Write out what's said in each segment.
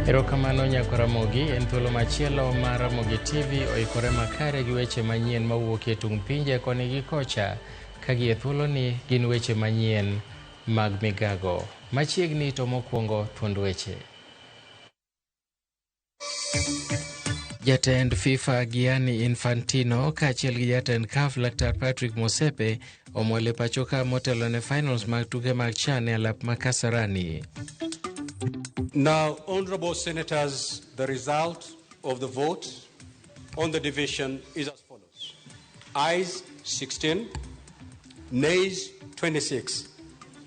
Erokamano nyako Ramogi, en thuolo machielo ma Ramogi TV oikore makare gi weche manyien mawuok e tung' pinje koni gi kocha ka gie thuoloni gin weche manyien mag migago. Machiegni to mokwongo thuond weche. Jatend FIFA Gianni Infantino kaachiel gi jatend CAF Laktar Patrick Motsepe omol e pacho ka motelo ne finals mag tuke mag CHAN e alap ma Kasarani. Now, honorable senators, the result of the vote on the division is as follows. Ayes 16, nays 26,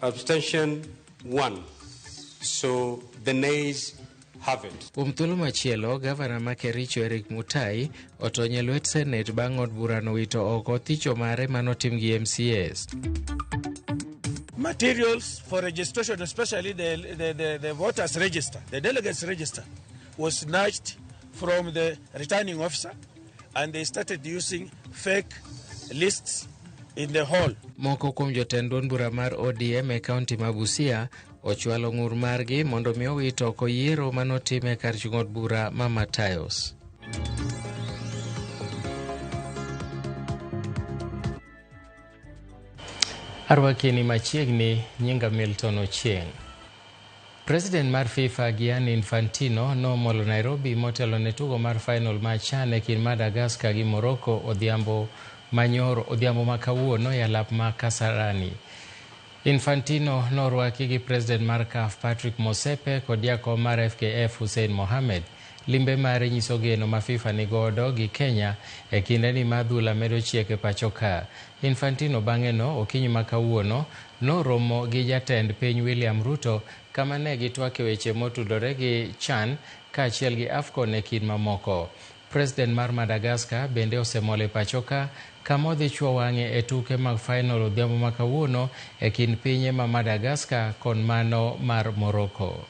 abstention 1. So the nays have it. Kuom thuolo machielo, gavana ma Kericho Eric Mutai otony e lwet Senate bang' od burano wito oko thicho mare manotim gi MCAs. Materials for registration, especially the voters register, the delegates register, was snatched from the returning officer, and they started using fake lists in the hall. Moko kuom jotend duond bura mar ODM e kaunti ma Busia ochwalo ng'ur margi mondo mi owit oko yiero manotim e kar chung' od bura ma Matayos. Arwakini machiegni, nyinga Milton Ochieng'. President mar FIFA Gianni Infantino nomolo Nairobi motelo ne tugo mar final mar CHAN e kind Madagascar gi Morocco odhiambo manyoro odhiambo ma kawuono e alap ma Kasarani. Infantino norwaki gi president mar CAF Patrick Motsepe kod jakom mar FKF Hussein Mohamed. Limbe mare nyiso geno ma FIFA nigodo gi Kenya e kindeni ma adhula medo chiek e pacho ka. Infantino bang'e no okinyi ma kawuono noromo gi jatend piny William Ruto kama ne gitwak e weche motudore gi CHAN kaachiel gi AFCON e kind mamoko. President mar Madagascar bende osemol e pacho ka kama odhi chuo wang'e e tuke mag final odhiambo ma kawuono e kind pinye ma Madagascar kod mano mar Morocco.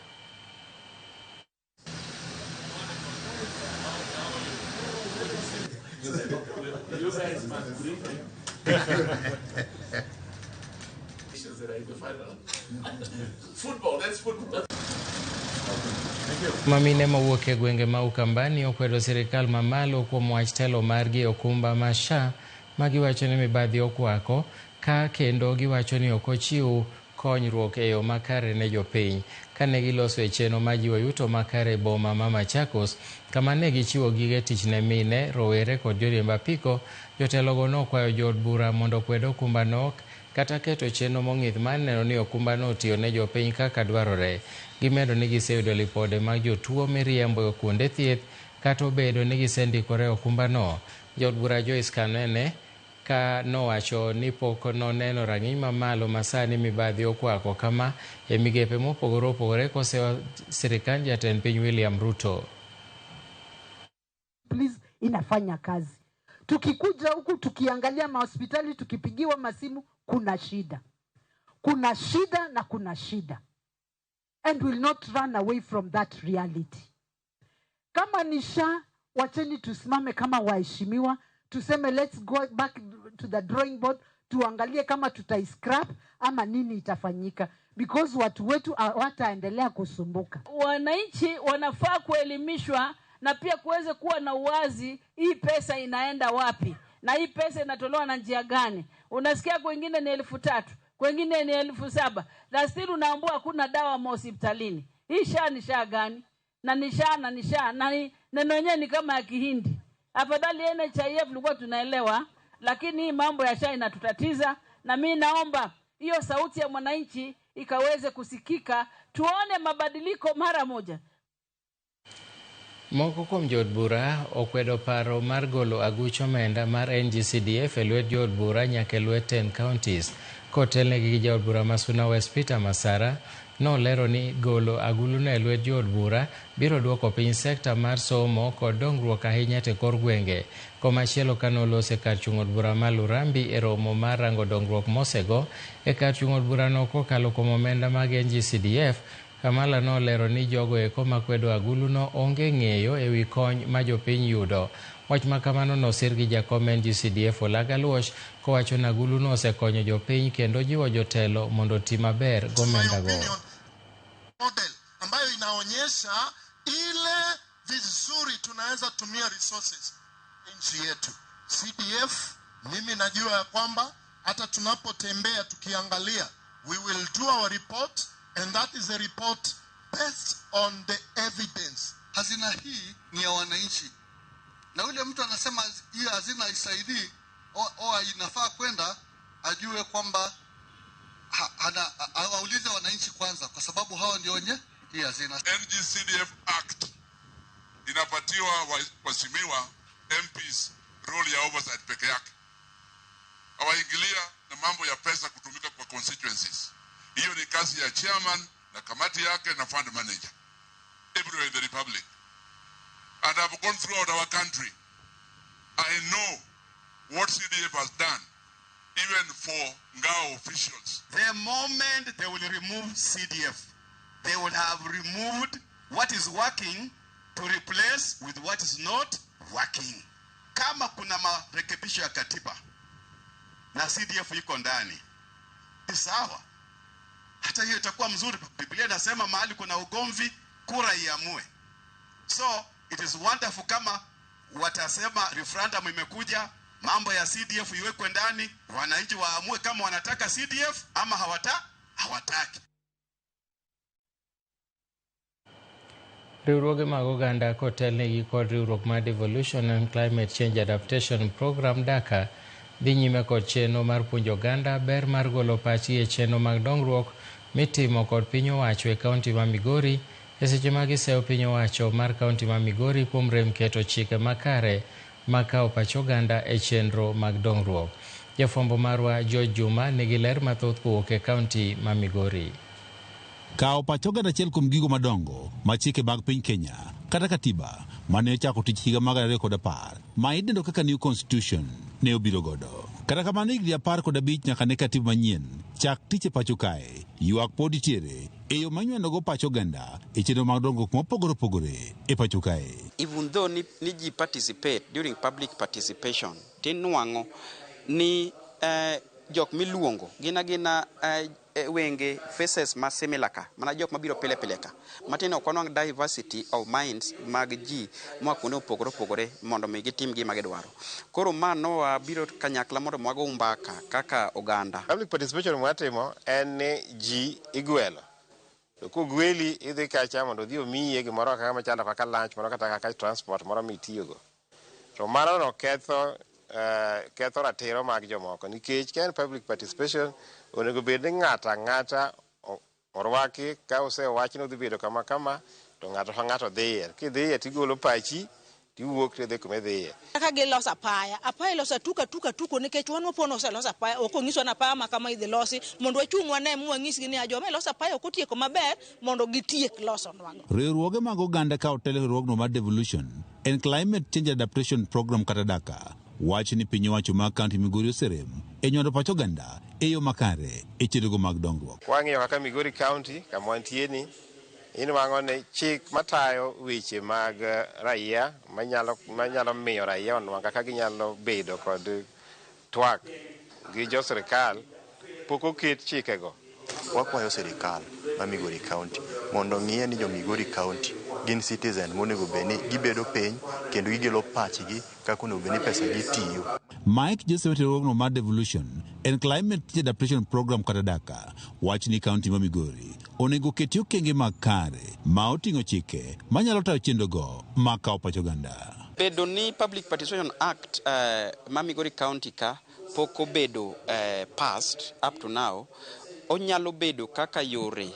Mamine mawuok e gwenge ma Ukambani okwedo sirikal mamalo kuom wach telo margi e okumba ma SHA ma giwacho ni mibadhi okwako ka kendo giwacho ni ok ochiw konyruok e yo makare ne jopiny. Kane giloso e chenro ma jiwo yuto makare e boma ma Machakos, kama ne gichiwo gige tich ne mine, rowere kod joriemb apiko, jotelogo nokwayo jood bura mondo okwed okumbano kata keto chenro mong'ith mar neno ni okumbano otiyo ne jopiny kaka dwarore. Gimedo ni giseyudo lipode mag jotuo miriembo e kuonde thieth kata obedo ni gisendikore e okumbano. Jaod bura Joyce Kanene ka nowacho ni pok noneno rang'iny mamalo ma sani mibadhi okwako kama e migepe mopogore opogore kosewa sirikand jatend piny William Ruto. Please, inafanya kazi. Tukikuja huku tukiangalia mahospitali, tukipigiwa masimu, kuna shida. Kuna shida na kuna shida. And will not run away from that reality. Kama ni SHA, wacheni tusimame kama waheshimiwa, tuseme let's go back to the drawing board, tuangalie kama tutaiscrap ama nini itafanyika, because watu wetu hawataendelea kusumbuka. Wananchi wanafaa kuelimishwa na pia kuweze kuwa na uwazi, hii pesa inaenda wapi na hii pesa inatolewa na njia gani. Unasikia kwingine ni 3,000, kwingine ni 7,000, na still unaambiwa hakuna dawa hospitalini. Hii SHA ni SHA gani? Na ni SHA na ni SHA na ni neno yenyewe ni kama ya Kihindi. Afadhali NHIF tulikuwa tunaelewa, lakini hii mambo ya SHA inatutatiza, na mimi naomba hiyo sauti ya mwananchi ikaweze kusikika, tuone mabadiliko mara moja. Moko kuom jood bura okwedo paro mar golo aguch omenda mar NGCDF e lwet jood bura nyaka e lwet 10 counties. Kotelnegi gi jaod bura ma Suna West Peter Masara, nolero ni golo aguluno e lwet jood bura biro duoko piny sekta mar somo kod dongruok ahinya te kor gwenge. Komachielo kanolose kar chung' od bura ma Lurambi e romo mar rango dongruok mosego e kar chung' od burano kokalo kuom omenda mag NGCDF, Kamala nolero ni jogo eko makwedo aguluno onge ng'eyo e wi kony ma jopiny yudo. Wach ma kamano nosir gi jakom NGCDF Olaga Luoch kowacho ni aguluno osekonyo jopiny kendo jiwo jotelo mondo oti maber gomendago. Model ambayo inaonyesha Ile vizuri tunaweza tumia resources nchi yetu. CDF, mimi najua ya kwamba hata tunapotembea tukiangalia, we will do our report and that is a report based on the evidence. Hazina hii ni ya wananchi, na yule mtu anasema hii hazina isaidii au inafaa kwenda, ajue kwamba aulize wananchi kwanza, kwa sababu hawa ndio wenye hii hazina. NGCDF Act inapatiwa waheshimiwa MPs role ya oversight peke yake, hawaingilia na mambo ya pesa kutumika kwa constituencies. Hiyo ni kazi ya chairman na kamati yake na fund manager everywhere in the republic. And I've gone throughout our country. I know what CDF has done, even for NGAO officials. The moment they will remove CDF, they will have removed what is working to replace with what is not working. Kama kuna marekebisho ya katiba na CDF iko ndani, ni sawa. Hata hiyo itakuwa mzuri. Biblia inasema mahali kuna ugomvi, kura iamue. So it is wonderful kama watasema referendum imekuja, mambo ya CDF iwekwe ndani, wananchi waamue kama wanataka CDF ama hawataki. Riwruoge mag oganda kotelnegi kod riwruok mar Devolution and Climate Change Adaptation Program DACA dhi nyime kod chenro mar puonjo oganda ber mar golo pachgi e chenro mag dongruok mitimo kod piny owacho e kaunti ma Migori e seche ma giseyo piny owacho mar kaunti ma Migori kuom rem keto chike makare mag kawo pach oganda e chenro mag dongruok. Jafwambo marwa George Juma nigi ler mathoth kowuok e kaunti ma Migori. Kawo pach oganda achiel kuom gigo madongo ma chike mag piny Kenya kata katiba mane ochako tich higa mag 2010 ma idendo kaka New Constitution ne obiro godo. Kata kamano higni 15 nyaka ne katiba manyien chak tich e pacho kae, ywak pod nitiere e yo ma inywando pach oganda e chenro mag dongruok mopogore opogore e pacho kae. Even though ni ji participate during public participation, tinwang'o ni jok miluongo gin agina wenge faces ma similar ka, mana jok mabiro pile pile ka. Matin ok wanwang' diversity of minds mag ji moa kuonde mopogore opogore mondo mi gitim gima gidwaro. Koro ma nowabiro kanyakla mondo wago mbaka kaka oganda. Public participation mwatimo en ni ji igwelo. To kogweli idhi kacha mondo odhi omiye gimoro kaka machalo kaka lunch moro kata kaka transport moro mitiyogo. To mano no ketho ratiro mag jomoko nikech ka en public participation onego bed ni ng'ato ang'ata orwaki ka osewach ni odhi bedo kama kama to ng'ato ka ng'ato dhiye. Kidhiye tigolo pachi tiwuok tidhi kuma idhiye. Kaka giloso apaya, apaya iloso atuka tuka tuko nikech wan wapono oseloso apaya, ok onyiswa ni apaya ma kama idhi losi mondo wachung' wane mwanyisgi ni joma iloso apaya ok otieko maber mondo gitiek losonwago. Riwruoge mag oganda ka otel e riwruogno mar Devolution and Climate Change Adaptation Program kata DACA wach ni piny owacho mag kaunti Migori oserem e nywando pach oganda e yo makare e chenrogo mag dongruok. Kwang'iyo kaka Migori County kama wantie ni, inwang'o ni chik matayo weche mag raia manyalo miyo raia onwang' kaka ginyalo bedo kod twak gi jo sirikal pok oket chikego. Wakwayo sirikal ma Migori County mondo ong'iye ni jo Migori County gin citizen monego bed ni gibedo piny kendo gigelo pachgi kaka onego bed ni pesa gi tiyo. Mike Joseph riwruogno mar Devolution and Climate Change Adaptation Program kata DACA wach ni kaunti ma Migori onego keti okenge makare ma oting'o chike manyalo tayo chenrogo mag kawo pach oganda. Bedo ni Public Participation Act ma Migori County ka pok obedo passed up to now, onyalo bedo kaka yore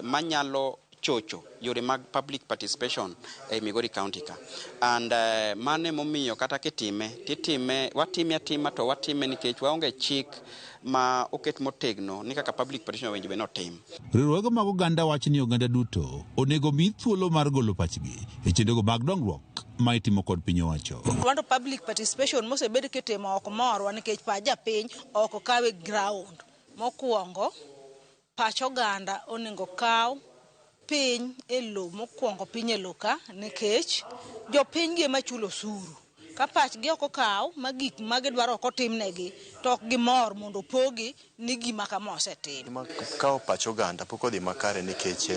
manyalo chocho yore mag public participation e Migori County ka. And mane momiyo kata kitime, titime, watime atima to watime nikech waonge chik ma oket motegno ni kaka public participation owinjo bed ni otim. Riwruoge mag oganda wacho ni oganda duto onego mi thuolo mar golo pachgi e chenrogo mag dongruok ma itimo kod piny owacho. Wanto public participation mosebed kitimo ok morwa nikech pach japiny ok okawe ground. Mokwongo, pach oganda onego kaw piny e lowo, mokwongo piny e lowo ka nikech jopiny gi ema chulo osuru. Ka pachgi ok okaw ma gik ma gidwaro ok otimnegi, to ok gimor mondo opogi ni gima kama osetim. Ma kawo pach oganda pok odhi makare nikech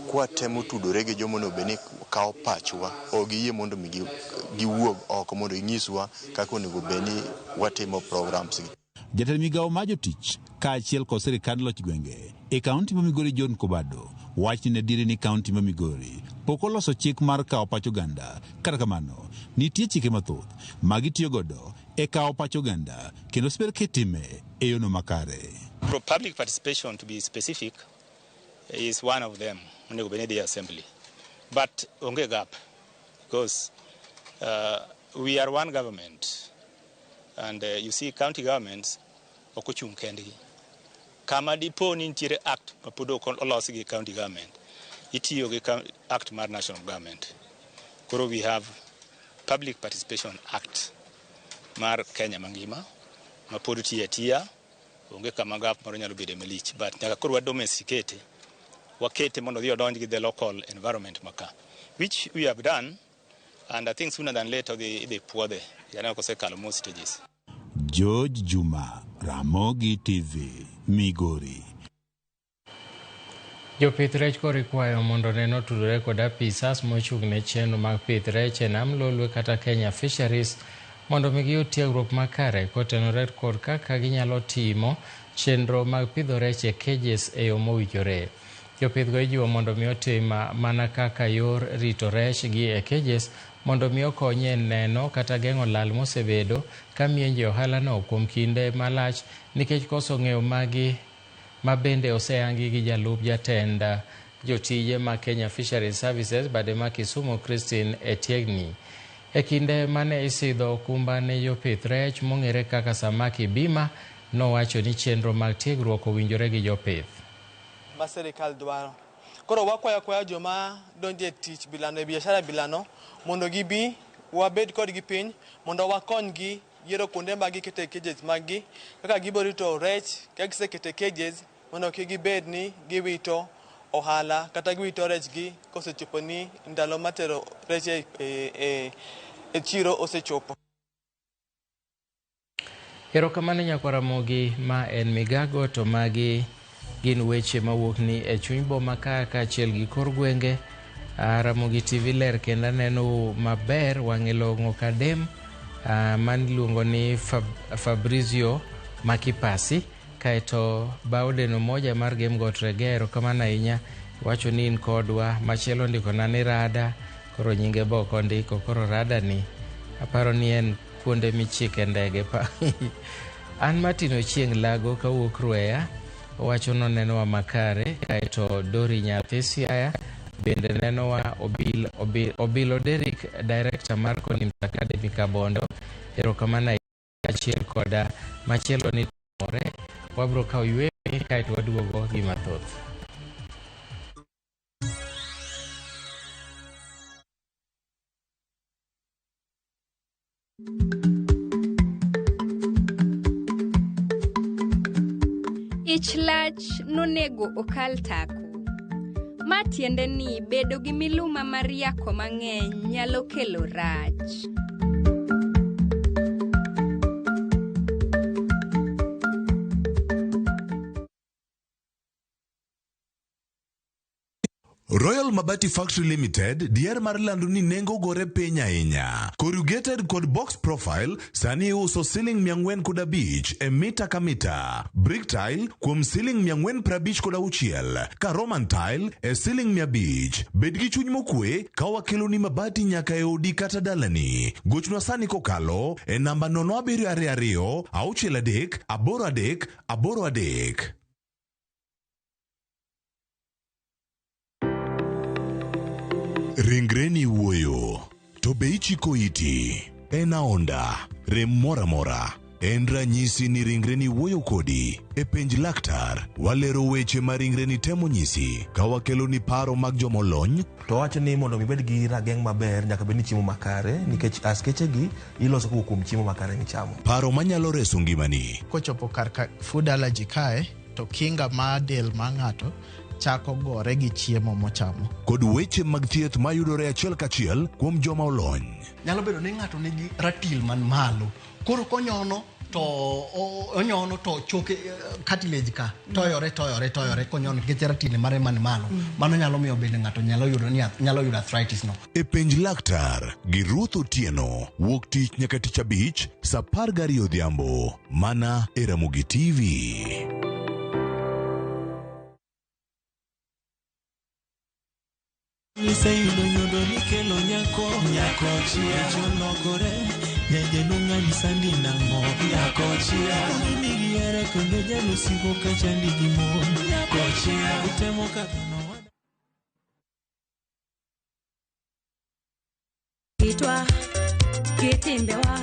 kwatemo tudore gi joma onego bed ni kawo pachwa, ok giyie mondo mi giwuog oko mondo ginyiswa kaka onego bed ni watimo programs gi. Jatend migawo mar jotich kaachiel kod sirkand loch gwenge e kaunti ma Migori John Kobado wacho ni adieri ni kaunti ma Migori pok oloso chik mar kawo pach oganda. Kata kamano, nitie chike mathoth ma gitiyo godo e kawo pach oganda kendo osebed kitime e yono makare. Public participation, to be specific, is one of them onego bed ni dhi assembly, but onge gap because we are one government and you see, county governments ok ochung' kendgi. Kama dipo ni nitiere act ma pod ok olos gi county government, itiyo gi act mar national government. Koro we have Public Participation Act mar Kenya mangima ma pod tiyo atiya. Onge kama gap moro nyalo bede malich, but nyaka koro wa domesticate, wakete mondo odhi odonj gi the local environment maka, which we have done, and I think sooner than later idhi puodhe yaneno kosekalo most stages. George Juma, Ramogi TV, Migori. Jopith rech koro ikwayo mondo neno otudore kod apisas mochung' ne chenro mag pith rech e nam Lolwe kata Kenya Fisheries mondo mi giyud tiegruok makare kotenore kod kaka ginyalo timo chenro mag pidho rech e cages e yo mowinjore. Jopithgo ijiwo mondo mi otim mana kaka yor rito rech gi e cages mondo mi okony e neno kata geng'o lal mosebedo ka mienje ohalano kuom kinde malach nikech koso ng'eyo magi ma bende oseyangi gi jalup jatend jotije ma Kenya Fisheries Services bade ma Kisumu Christine Etiegni. E kinde mane isidho okumba ne jopith rech mong'ere kaka Samaki Bima, nowacho ni chenro mag tiegruok owinjore gi jopith ma sirikal dwaro. Koro wakwayo akwaya joma donjo e tich bilano, e biashara bilano, mondo gibi wabed kodgi piny mondo wakonygi yiero kuonde ma gikete cages mag-gi, kaka gibiro rito rech ka gisekete cages mondo kik gibed ni giwito ohala kata giwito rechgi kosechopo ni ndalo matero rech e chiro osechopo. Erokamano nyakwar Ramogi, ma en Migago, to magi gin weche mawuok ni e chuny boma ka kaachiel gi kor gwenge. Ramogi TV ler kendo aneno maber, wang'e long'o kadem man iluongo ni Fabrizio Makipasi. Kaeto Bauden Omoja mar Gem Got Regea, erokamano ahinya, wacho ni in kodwa. Machielo ndikona ni Rada, koro nyinge be ok ondiko, koro Rada ni aparo ni en kuonde michike ndege. An Martin Ochieng' Lago kawuok Rweya, owacho nonenowa makare. Kaeto Dori Nyathi Siaya bende nenowa. Obilo Derrick, director mar Konims Academy Kabondo, erokamano achiel koda machielo ni timore. Wabro kawo yweyo kaeto waduogo gi mathoth. Ich lach nonego okal tako. Ma tiende ni bedo gi miluma mar yako mang'eny nyalo kelo rach. Royal Mabati Factory Limited dier mar lando ni nengo gore piny ahinya. Corrugated kod box profile sani iuso siling 405 e mita ka mita. Brick tile kuom siling 456 ka Roman tile e siling 500. Bed gi chuny mokwe ka wakeloni mabati nyaka e odi kata dalani. Gochnwa sani kokalo e namba 0722 63 83 83. Ringreni wuoyo, to be ichiko iti? En aonda, rem moro amora. En ranyisi ni ringreni wuoyo kodi. E penj laktar, walero weche ma ringreni temo nyisi ka wakeloni paro mag jomolony. To wacho ni mondo mi ibed gi rageng' maber nyaka bed ni chiemo makare nikech askeche gi iloso kowuok kuom chiemo makare michamo. Paro manyalo reso ngimani. Kochopo kar ka food allergy kae to kinga mar del mar ng'ato chako gore gi chiemo mochamo. Kod weche mag thieth mayudore achiel kachiel kuom joma olony. Nyalo bedo ni ng'ato nigi ratil man malo, koro konyono to onyono to choke cartilage ka toyore toyore toyore konyono nikech ratil mare man malo. Mano nyalo miyo bende ng'ato nyalo yudo ni nyalo yudo arthritis no. E Penj Laktar gi Ruth Otieno wuok tich nyaka tich abich saa 12 odhiambo mana e Ramogi TV. Iseyudo nyodo nikelo nyako, nyako chia cholokore, nyajaduong' anyisa ni nang'o, nyako chia nigi here kendo jalusigo kachandi gi mon, nyako chia utemo kadho Kitwa kitimbewa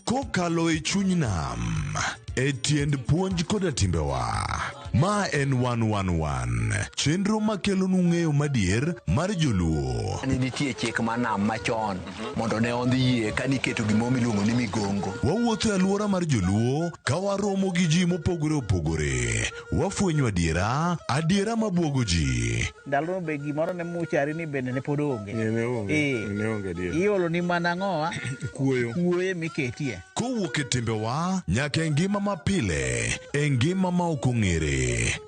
Kokalo e chuny nam, e tiend puonj koda timbewa. Ma en 111, chenro makelonu ng'eyo madier mar joluo. Ne nitie chik mar nam machon mondo ne ondhi yie ka niketo gimoro miluongo ni migongo. Wawuotho e alwora mar joluo ka waromo gi ji mopogore opogore. Wafwenyo adiera, adiera mabuogo ji. Ndalono be gimoro ne muchari ni bende ne pod onge. Ne onge adier. Iolo ni mana ang'owa? Kuoyo. Kuoyo miketie. Kowuok e timbewa nyaka e ngima mapile, e ngima ma ok ong'ere.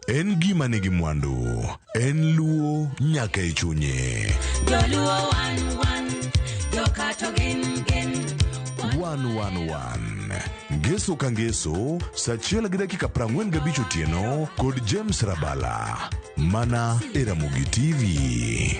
En gima nigi mwandu, en luo nyaka e chunye. Joluo wan wan, jokato gin gin. 111 Ngeso ka ngeso, saa 1:45 otieno kod James Rabala, mana e Ramogi TV.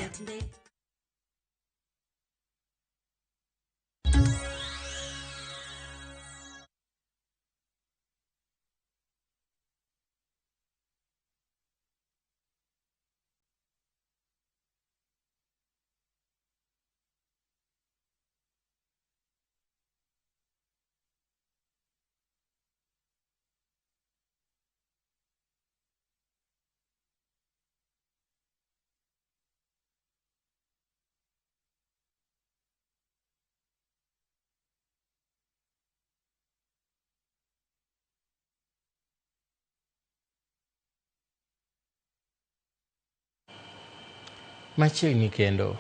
Machiegni kendo,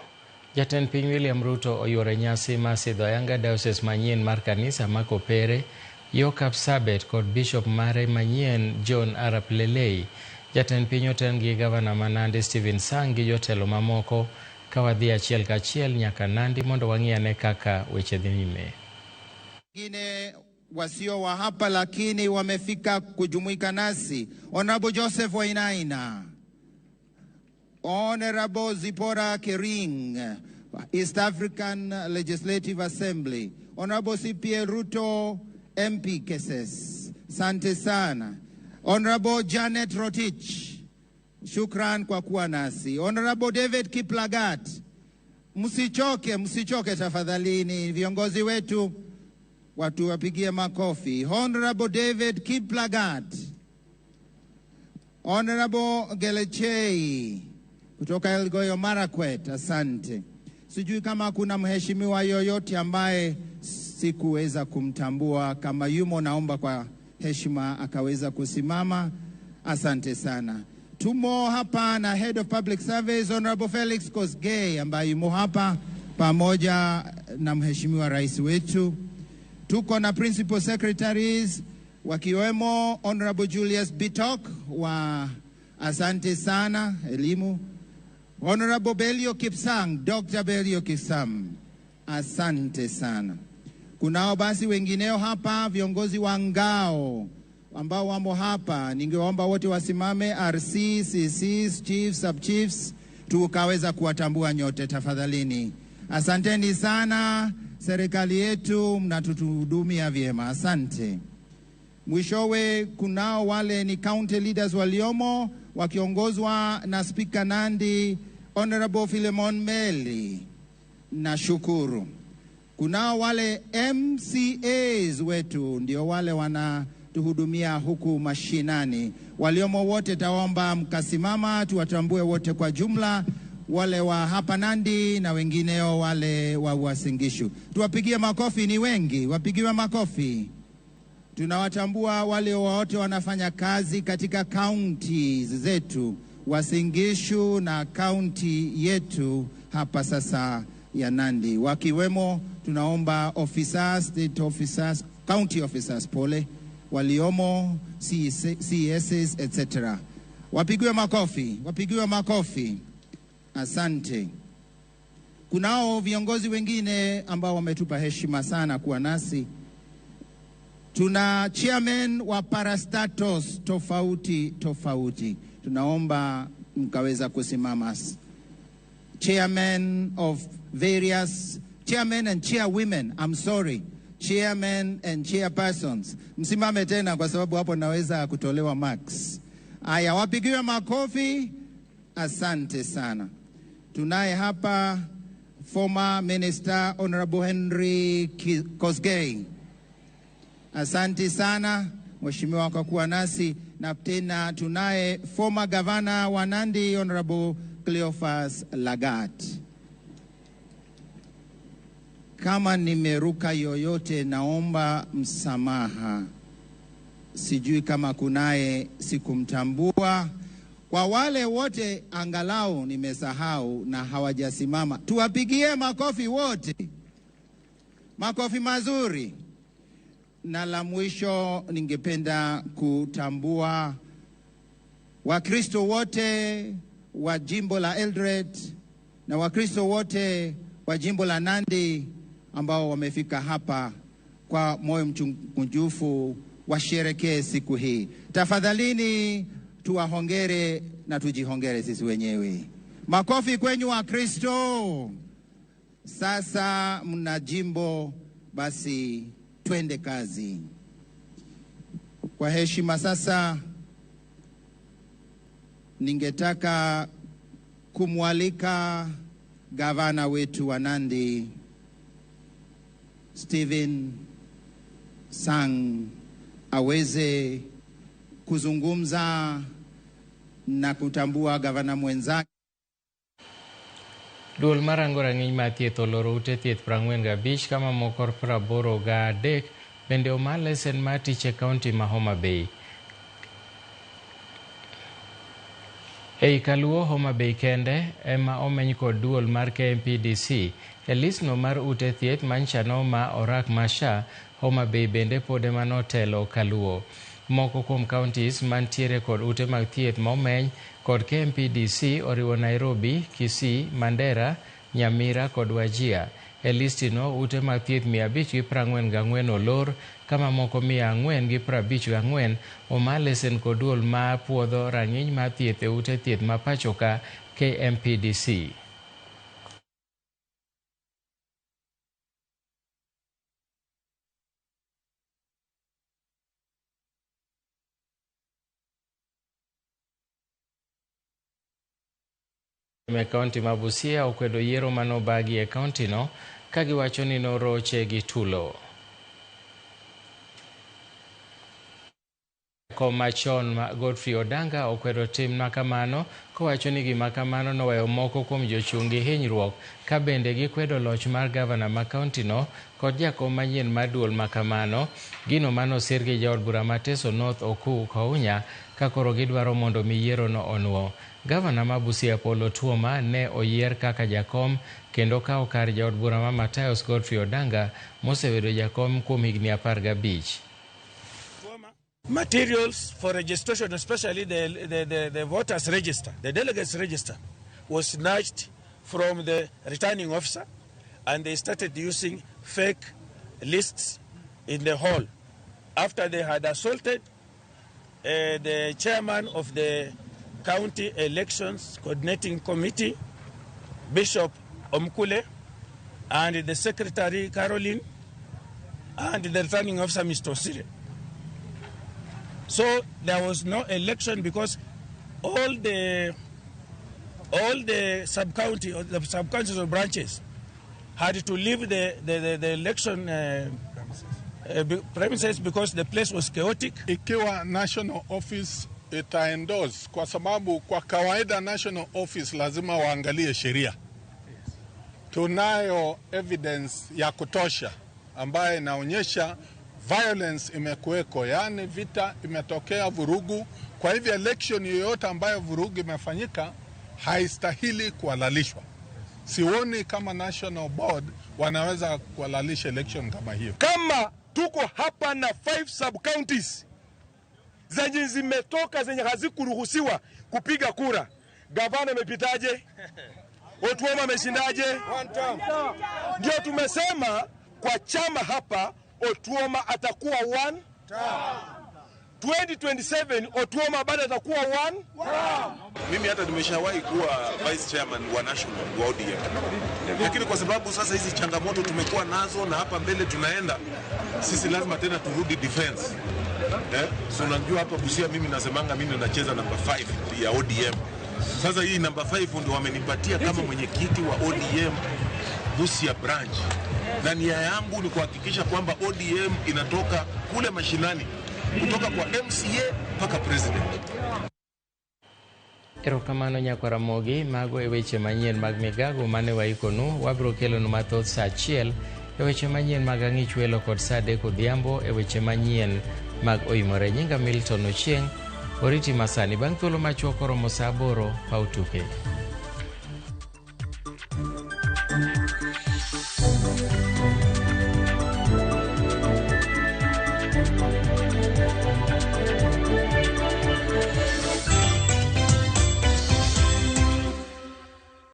jatend piny William Ruto oyuoro nyasi mar sidho ayanga diocese manyien mar kanisa ma Kopere, yo Kapsabet kod bishop mare manyien John Arap Lelei. Jatend piny oten gi gavana ma Nandi Stephen Sang gi jotelo mamoko ka wadhi achiel kachiel nyaka Nandi mondo wang'i ane kaka weche dhi nyime. Wengine wasio wa hapa lakini wamefika kujumuika nasi. Honorable Joseph Wainaina, Honorable Zipporah Kering, East African Legislative Assembly, Honorable CPA Ruto, MP Keses, sante sana. Honorable Janet Rotich, shukran kwa kuwa nasi. Honorable David Kiplagat, msichoke, msichoke tafadhalini, viongozi wetu watu wapigie makofi. Honorable David Kiplagat, Honorable Gelechei kutoka Elgeyo Marakwet, asante. Sijui kama kuna mheshimiwa yoyote ambaye sikuweza kumtambua, kama yumo naomba kwa heshima akaweza kusimama. Asante sana. Tumo hapa na Head of Public Service Honorable Felix Kosgei ambaye yumo hapa pamoja na mheshimiwa rais wetu. Tuko na Principal Secretaries wakiwemo Honorable Julius Bitok wa asante sana elimu, Honorable Belio Kipsang, Dr. Belio Kipsang, asante sana. Kunao basi wengineo hapa, viongozi wa ngao ambao wamo hapa, ningeomba wote wasimame, RC, CCs, chiefs, sub chiefs, tukaweza kuwatambua nyote tafadhalini. Asanteni sana, serikali yetu mnatuhudumia vyema, asante. Mwishowe kunao wale ni county leaders waliomo wakiongozwa na Speaker Nandi Honorable Philemon Meli, nashukuru. Kunao wale MCAs wetu, ndio wale wanatuhudumia huku mashinani. Waliomo wote taomba mkasimama tuwatambue wote kwa jumla, wale wa hapa Nandi na wengineo wale wa Uasin Gishu. Tuwapigie makofi, ni wengi, wapigiwe makofi. Tunawatambua wale wote wanafanya kazi katika counties zetu, Uasin Gishu na kaunti yetu hapa sasa ya Nandi, wakiwemo tunaomba officers, state officers, county officers, pole, waliomo CSs, etc. Wapigiwe makofi, wapigiwe makofi. Asante. Kunao viongozi wengine ambao wametupa heshima sana kuwa nasi. Tuna chairman wa parastatos tofauti tofauti. Tunaomba mkaweza kusimama. Chairman of various, chairman and chairwomen, I'm sorry, chairman and chairpersons. Msimame tena kwa sababu hapo naweza kutolewa marks. Aya, wapigiwe makofi. Asante sana. Tunaye hapa former Minister Honorable Henry Kosgei. Asante sana mheshimiwa kwa kuwa nasi. Na tena tunaye former Governor wa Nandi Honorable Cleophas Lagat. Kama nimeruka yoyote naomba msamaha. Sijui kama kunaye sikumtambua. Kwa wale wote angalau nimesahau na hawajasimama, tuwapigie makofi wote. Makofi mazuri. Na la mwisho ningependa kutambua Wakristo wote wa jimbo la Eldoret na Wakristo wote wa jimbo la Nandi ambao wamefika hapa kwa moyo mkunjufu washerekee siku hii. Tafadhalini tuwahongere na tujihongere sisi wenyewe. Makofi kwenyu Wakristo. Sasa mna jimbo, basi twende kazi. Kwa heshima sasa ningetaka kumwalika gavana wetu wa Nandi Stephen Sang aweze kuzungumza na kutambua gavana mwenzake. Duol marango rang'iny mar thieth oloro ute thieth 45 kama moko 83 bende oma lesen mar tich e kaunti ma Homa Bay. Ei Kaluo, Homa Bay kende ema omeny kod duol mar KMPDC. E listno mar ute thieth manchano ma orak ma SHA, Homa Bay bende pod ema notelo Kaluo. Moko kuom counties mantiere kod ute mag thieth ma omeny kod KMPDC oriwo Nairobi, Kisii, Mandera, Nyamira kod Wajir. E listino ute mag thieth 544 olor kama moko 454 oma lesen kod duol ma puodho rang'iny mar thieth e ute thieth ma pachoka KMPDC. E kaunti ma Busia okwedo yiero manobagi e kaunti no ka giwacho ni noroche gi tulo. Jakom machon ma Godfrey Odanga okwedo tim makamano kowacho ni gima kamano noweyo moko kuom jochung' gi hinyruok ka bende gikwedo loch mar gavana ma kaunti no kod jakom manyien mar duol makamano, gino manosir gi jaod bura ma Teso North Oku Kounya ka koro gidwaro mondo mi yiero no onuo. Gavana ma Busia Paul Otuoma ne oyier kaka jakom kendo kawo kar jaod bura ma Mathias Godfrey Odanga mosebedo jakom kuom higni 15. Materials for registration, especially the voters register, the delegates register, was snatched from the returning officer, and they started using fake lists in the hall. After they had assaulted the chairman of the County Elections Coordinating Committee, Bishop Omkule, and the secretary, Caroline, and the returning officer, Mr. Osire. So there was no election because all the sub-county, or the sub-counties or branches had to leave the election premises because the place was chaotic. Ikiwa national office ita endorse, kwa sababu kwa kawaida national office lazima waangalie sheria. Tunayo evidence ya kutosha ambaye inaonyesha violence imekuweko, yaani vita imetokea, vurugu. Kwa hivyo election yoyote ambayo vurugu imefanyika haistahili kuhalalishwa. Sioni kama national board wanaweza kuhalalisha election kama hiyo. Kama tuko hapa na 5 sub counties zenye zimetoka zenye hazikuruhusiwa kupiga kura, gavana amepitaje? Otuoma ameshindaje? Ndio tumesema kwa chama hapa Otuoma atakuwa one 2027 Otuoma bado atakuwa one. Mimi hata nimeshawahi kuwa vice chairman wa national wa ODM, lakini kwa sababu sasa hizi changamoto tumekuwa nazo na hapa mbele tunaenda, sisi lazima tena turudi defense. So unajua hapa Busia mimi nasemanga mimi nacheza namba 5 ya ODM. Sasa hii namba 5 ndio wamenipatia kama mwenyekiti wa ODM Busia branch, na nia yangu ni kuhakikisha kwamba ODM inatoka kule mashinani, kutoka kwa MCA mpaka president. Erokamano nyakwar Ramogi, mago e weche manyien mag migago mane waikonu. Wabiro kelonu mathoth saa 1 e weche manyien mag ang'ich welo kod saa 3 odhiambo e weche manyien mag oimore. Nyinga Milton Ochieng', oriti masani bang' thuolo machuok koromo saa 8 paw tuke.